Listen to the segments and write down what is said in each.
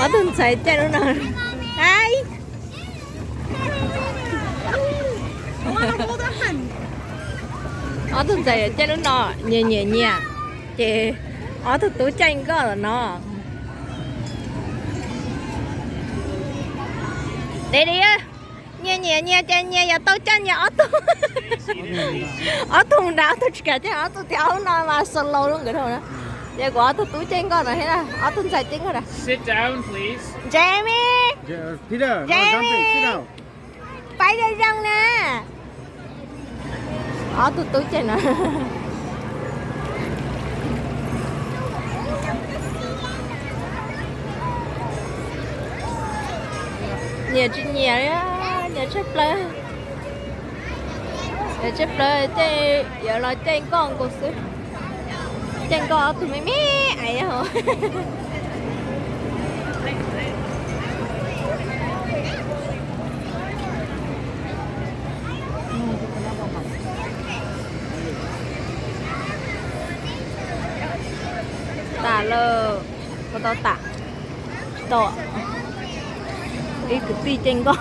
Ob tug ntxhais caij lub no. Ai. Ob tug ntxhais caij lub no, nyias nyias nyias, ces ob tug tub caij nkoj los no. Deb li, nyias nyias nyias ces nyias yuav tau caij nyias ob tug. Ob tug nrad ob tug tsis kam caij, ob tug tias ob no mas solo lub nkawd dhau na. Ces kuv ob tug tub caij nkoj no thiab na, ob tug ntxhais caij nkoj na. Jamie, Jamie, pab zoo zoo na. Ob tug tub caij no. Nyias tsis nyias li, nyias tshaib plawv. Nyias tshaib plawv, caij yuav los caij nkoj nkaus xwb. Caij nkoj ob tug me me aiv hos. Tas lawm, ua tau tas. Tsis tau. Ib kwv tij caij nkoj,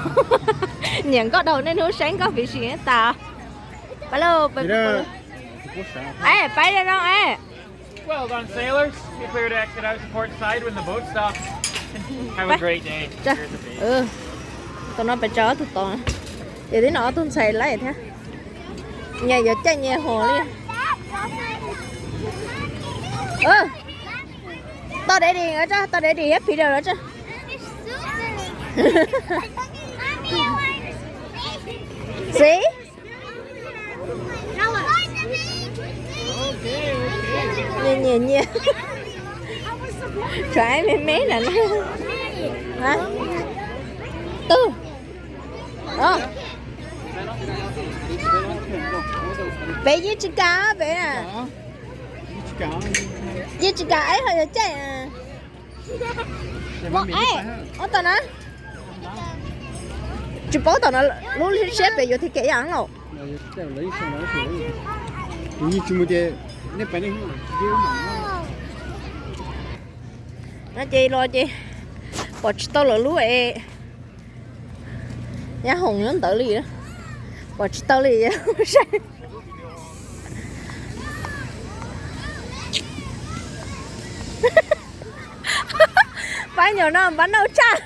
nyiam nkoj dhau, niaj hnub saib nkoj phim sim tas. Pab lauj, pab lauj. Pab zoo zoo. Well done, sailors. Be clear to exit out to port side when the boat stops. Have a great day. Tus no pes tsawg ob tug tod, ces tib no ob tug ntxhais laib thiab. Nyias yuav caij nyias hos li. Tau daddy, tau daddy thiab Peter los tso. Xis. Nyias nyias nyias. Tshuav me me na. Twg? Peb yeej tsis kam peb na. Yeej tsis kam, ib ho yuav caij. Ua tom na. Tsis paub tom no lub siab pem yuav thim kev yam los. No ces los ces pom tsis tau lawv lub es, nyab hoom nyob ntawd li, pom tsis tau li. Pab nyuam no npab nauj tshaj.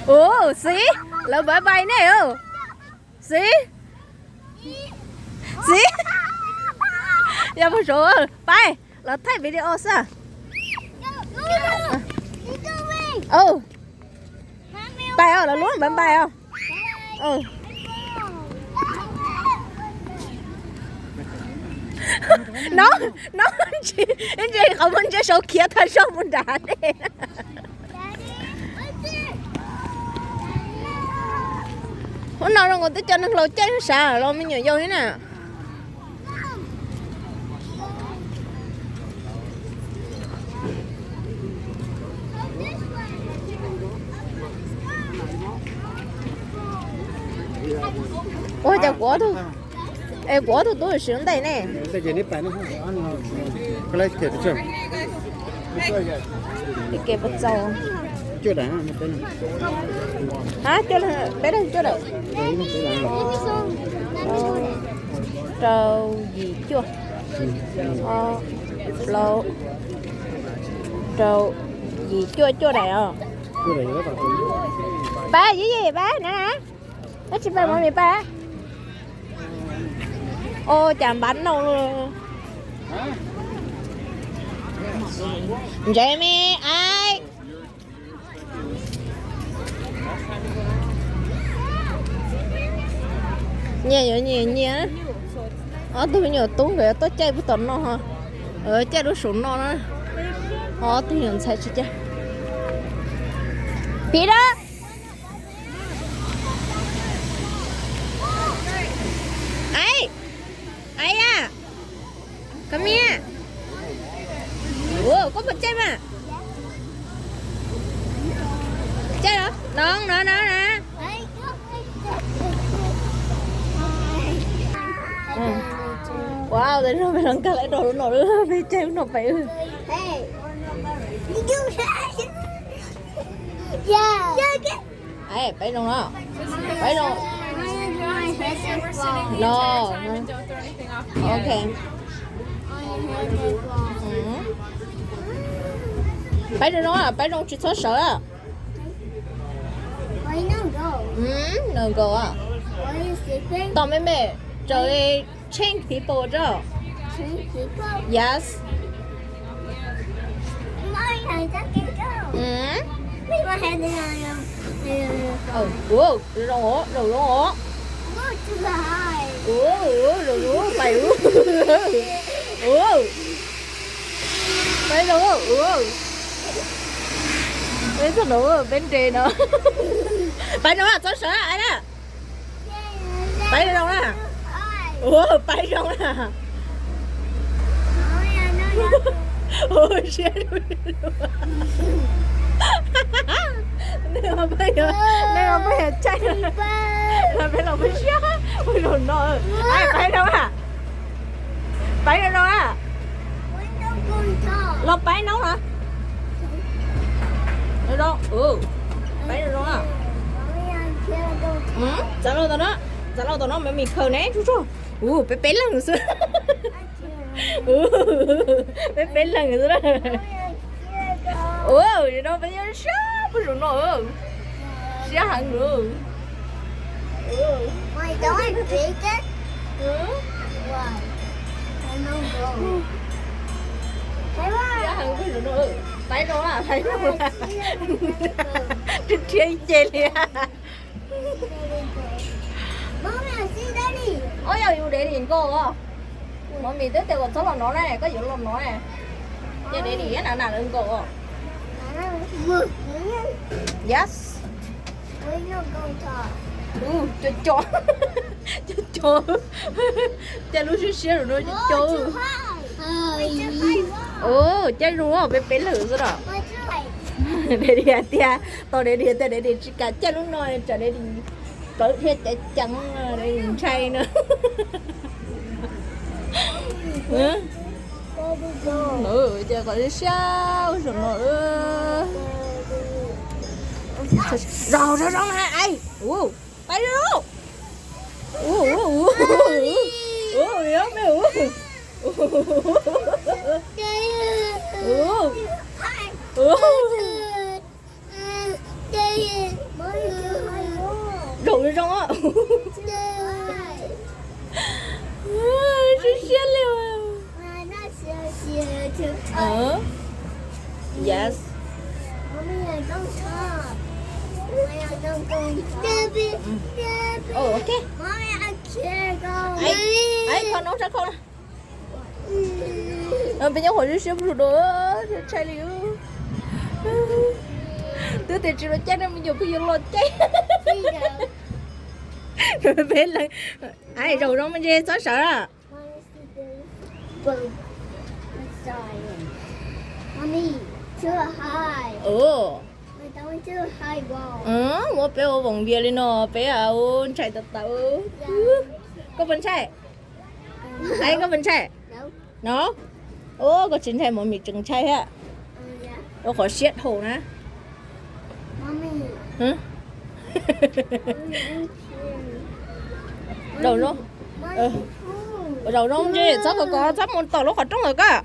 Ua, Xis, lawv bye bye nej. Xis, Xis, yog pab saud, pab, los thaij video xwb. Pab os, lawv lub bye bye os. No, no, ntsia qhov muag ntsia saud khiav tag zog mus nrad dej. Hnub no zoo nkaus twb cov neeg laus caij sav los me nyuam yaus thiab na. Ua cas kuv ob tug, es kuv ob tug tub siv lub ntes ne. Kev puas txaus. Peb leeg cuaj daim. Rau yim cuaj. Plaub, rau, yim cuaj, cuaj daim os. Pab, yim yim pab na. Tab sis pab mov mis pab. Ua cas npab nauj. Ntsev me ai. Nyias yuav nyias nyias. Ob tug me nyuam tub nkawd yuav tuaj caij puag tom no, caij lub saum no na. Ho ob tug me nyuam ntxhais tsis caij. Pim da. Ai, ai ya. Come here. Ua, koj puas caij mas? Caij los, no, no, no, no. Wow, tas zog peb los nkag lawv rau lub no lawm, peb caij lub no pais. Peb zoo no, peb zoo no. Ok. Peb zoo no, peb zoo tsis txhob sawv. Nkaus. Tom me me, tsawg li, change people rau. Yes. Ua, zoo os, zoo os. Ua, zoo zoo, pais ua. Ua, pais zoo. Peb txog no, peb nres no. Pais zoo na, txhob sawv na. Pais zoo na. Ua, pais zoo na. Ua, siab. Nej os, peb yog caij, peb los peb siab ua zoo no. Pais zoo na. Pais zoo no na. Los pais no na. Pais zoo no. Txav lauj tom no, txav lauj tom no, me mis khaws ne tsuj tsuag. Ua, peb peb leeg xwb. Peb peb leeg xwb na. Ua, no peb nyob siab puag saum no. Siab heev. Siab heev puag saum no. Pais no, pais no. Rhiab rhiab ib ce li. Ua, yog yus daddy nkaus os. Mami twb tias kom txhob los no ne, koj yuav los no ne. Ces daddy na na lawv nkaus os. Yes. Co co, co co. Caij lub siab siab rau no, co co. Caij zoo, peb peb leeg xwb na. Daddy hais tias, tau daddy tias daddy tsis kam caij lub no, tsam daddy plawv thiab cav ceev, daddy ntshai na. Ces qhov siab ua saum no. Zoo zoo zoo na, pais zoo. Zoo zoo. Siab siab li. Yes. Ok. Peb nyob qhov siab siab puag saum no, tshai li. Twb tias tsis los caij ne, me nyuam pheej yuav los caij. Peb leeg. Ai, zaum zoo me ntsis, txhob sawv na. Muab peb ua voos vias li no, peb ua ntshai tau tau. Koj puas ntshai? Ai, koj puas ntshai? No. Ua, koj tsis ntshai, Mami tseem ntshai thiab. Ua qhov siab dhau na. Zaum zoo, zaum zoo ntsis, txhob kov kov, txhob mus tom lub qhov rooj lawm koj.